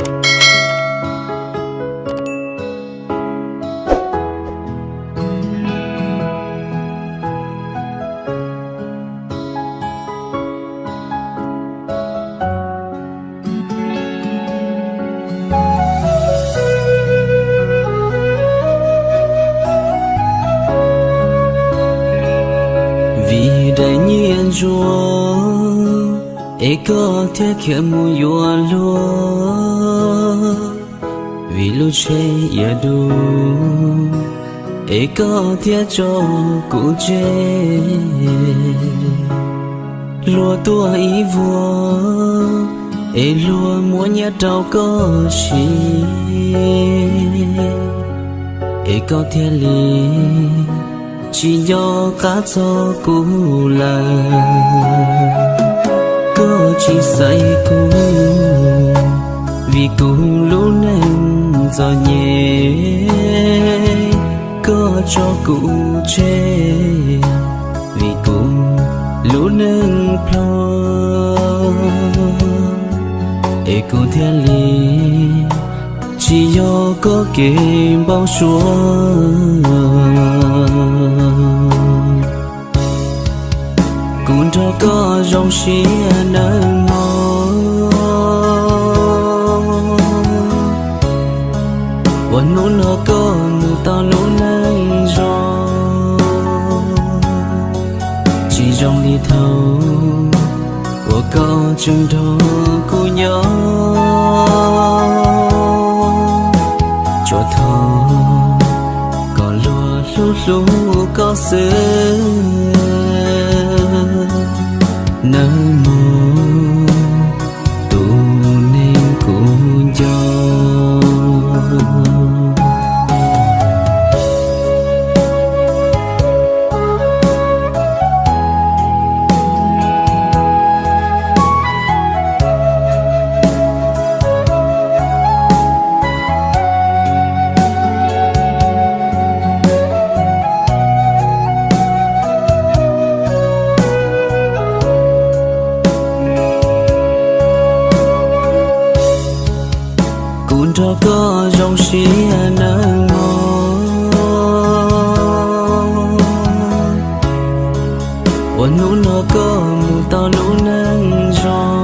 Vim daim nyiaj ntsuag es koj thiaj khiav mus yuav luag, vim lub tsheb yuav dub es koj thiaj tso kuv tseg. Luag tuaj ib vuag es luag muab nyiaj rau koj siv, es koj thiaj li tsis nco qab txog kuv lawm. Koj tsis xaiv kuv vim kuv lub neej txom nyem, koj tso kuv tseg vim kuv lub neej plho, es kuv thiaj li tsis yog koj kev npau suav. Kuv nrog koj zoo siab nawb mog, uas hnub no koj mus tau lub neej zoo, tsis zoo li thaum uas koj tseem nrog kuv nyob. Tsuas thov kom luag hlub hlub koj xwb nawb mog, tus neeg kuv nco. Kuv nrog koj zoo siab nawb mog, uas hnub no koj mus tau lub neej zoo,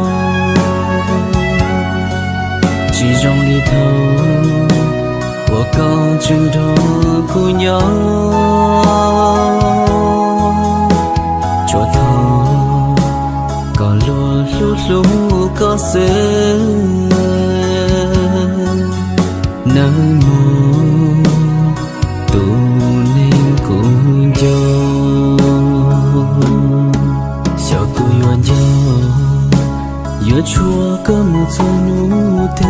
tsis zoo li thaum uas koj tseem nrog kuv nyob. Tsuas thov kom luag hlub hlub koj xwb nawb mog, tus neeg kuv nco. Xyov kuv yuav nco, yuav tshuav koj mus txog hnub twg,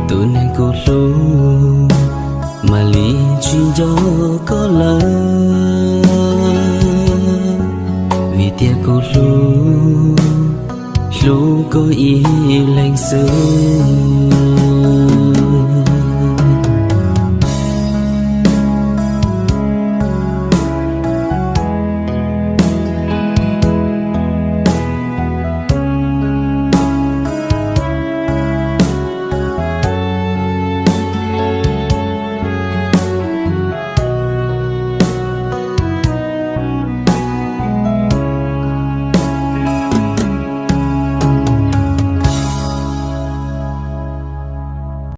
tus neeg kuv hlub mam li tsis nco koj lawm, vim tias kuv hlub, hlub koj ib leeg xwb.